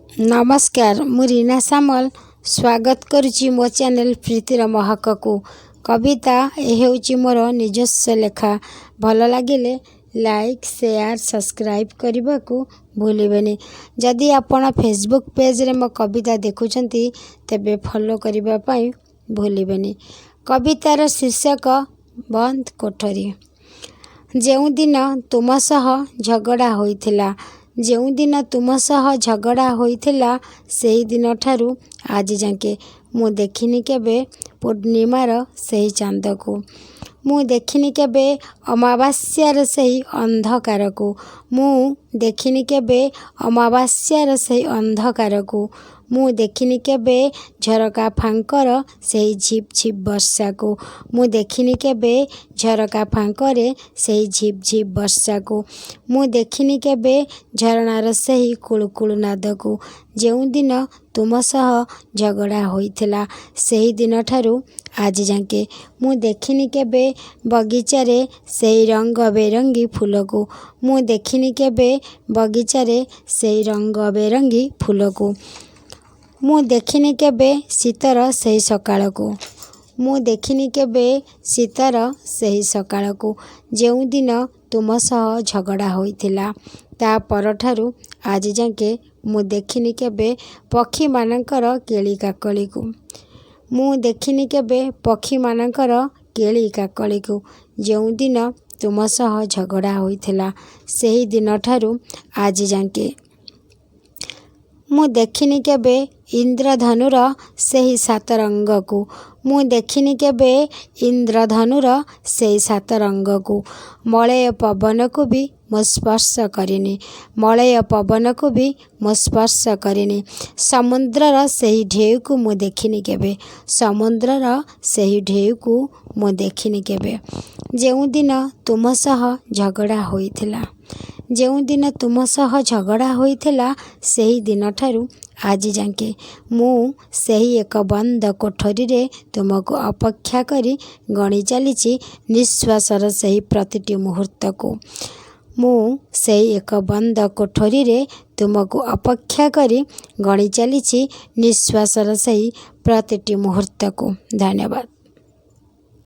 ନମସ୍କାର, ମୁଁ ରୀନା ସାମଲ ସ୍ୱାଗତ କରୁଛି ମୋ ଚ୍ୟାନେଲ୍ ପ୍ରୀତିର ମହକକୁ। କବିତା ଏ ହେଉଛି ମୋର ନିଜସ୍ୱ ଲେଖା। ଭଲ ଲାଗିଲେ ଲାଇକ୍, ସେୟାର, ସବସ୍କ୍ରାଇବ୍ କରିବାକୁ ଭୁଲିବେନି। ଯଦି ଆପଣ ଫେସବୁକ୍ ପେଜ୍ରେ ମୋ କବିତା ଦେଖୁଛନ୍ତି, ତେବେ ଫଲୋ କରିବା ପାଇଁ ଭୁଲିବେନି। କବିତାର ଶୀର୍ଷକ ବନ୍ଦ କୋଠରୀ। ଯେଉଁଦିନ ତୁମ ସହ ଝଗଡ଼ା ହୋଇଥିଲା, ଯେଉଁଦିନ ତୁମ ସହ ଝଗଡ଼ା ହୋଇଥିଲା, ସେହିଦିନଠାରୁ ଆଜିଯାକେ ମୁଁ ଦେଖିନି କେବେ ପୂର୍ଣ୍ଣିମାର ସେହି ଚାନ୍ଦକୁ। ମୁଁ ଦେଖିନି କେବେ ଅମାବାସ୍ୟାର ସେହି ଅନ୍ଧକାରକୁ। ମୁଁ ଦେଖିନି କେବେ ଅମାବାସ୍ୟାର ସେହି ଅନ୍ଧକାରକୁ। ମୁଁ ଦେଖିନି କେବେ ଝରକା ଫାଙ୍କର ସେହି ଝିପ୍ ଝିପ୍ ବର୍ଷାକୁ। ମୁଁ ଦେଖିନି କେବେ ଝରକା ଫାଙ୍କରେ ସେହି ଝିପ୍ ଝିପ୍ ବର୍ଷାକୁ। ମୁଁ ଦେଖିନି କେବେ ଝରଣାର ସେହି କୁଳୁକୁଳୁ ନାଦକୁ। ଯେଉଁଦିନ ତୁମ ସହ ଝଗଡ଼ା ହୋଇଥିଲା, ସେହିଦିନଠାରୁ ଆଜିଯାକେ ମୁଁ ଦେଖିନି କେବେ ବଗିଚାରେ ସେହି ରଙ୍ଗ ବେରଙ୍ଗୀ ଫୁଲକୁ। ମୁଁ ଦେଖିନି କେବେ ବଗିଚାରେ ସେହି ରଙ୍ଗ ବେରଙ୍ଗୀ ଫୁଲକୁ। ମୁଁ ଦେଖିନି କେବେ ଶୀତର ସେହି ସକାଳକୁ। ମୁଁ ଦେଖିନି କେବେ ଶୀତର ସେହି ସକାଳକୁ। ଯେଉଁଦିନ ତୁମ ସହ ଝଗଡ଼ା ହୋଇଥିଲା, ତା ପରଠାରୁ ଆଜିଯାକେ ମୁଁ ଦେଖିନି କେବେ ପକ୍ଷୀମାନଙ୍କର କେଳି କାକଳିକୁ। ମୁଁ ଦେଖିନି କେବେ ପକ୍ଷୀମାନଙ୍କର କେଳି କାକଳିକୁ। ଯେଉଁଦିନ ତୁମ ସହ ଝଗଡ଼ା ହୋଇଥିଲା, ସେହିଦିନଠାରୁ ଆଜିଯାକେ ମୁଁ ଦେଖିନି କେବେ ଇନ୍ଦ୍ରଧନୁର ସେହି ସାତ ରଙ୍ଗକୁ। ମୁଁ ଦେଖିନି କେବେ ଇନ୍ଦ୍ରଧନୁର ସେହି ସାତ ରଙ୍ଗକୁ। ମଳୟ ପବନକୁ ବି ମୁଁ ସ୍ପର୍ଶ କରିନି। ମଳୟ ପବନକୁ ବି ମୁଁ ସ୍ପର୍ଶ କରିନି। ସମୁଦ୍ରର ସେହି ଢେଉକୁ ମୁଁ ଦେଖିନି କେବେ। ସମୁଦ୍ରର ସେହି ଢେଉକୁ ମୁଁ ଦେଖିନି କେବେ। ଯେଉଁଦିନ ତୁମ ସହ ଝଗଡ଼ା ହୋଇଥିଲା, ଯେଉଁଦିନ ତୁମ ସହ ଝଗଡ଼ା ହୋଇଥିଲା, ସେହିଦିନଠାରୁ ଆଜିଯାକେ ମୁଁ ସେହି ଏକ ବନ୍ଦ କୋଠରୀରେ ତୁମକୁ ଅପେକ୍ଷା କରି ଗଣି ଚାଲିଛି ନିଶ୍ୱାସର ସେହି ପ୍ରତିଟି ମୁହୂର୍ତ୍ତକୁ। ମୁଁ ସେହି ଏକ ବନ୍ଦ କୋଠରୀରେ ତୁମକୁ ଅପେକ୍ଷା କରି ଗଣି ଚାଲିଛି ନିଶ୍ୱାସର ସେହି ପ୍ରତିଟି ମୁହୂର୍ତ୍ତକୁ। ଧନ୍ୟବାଦ।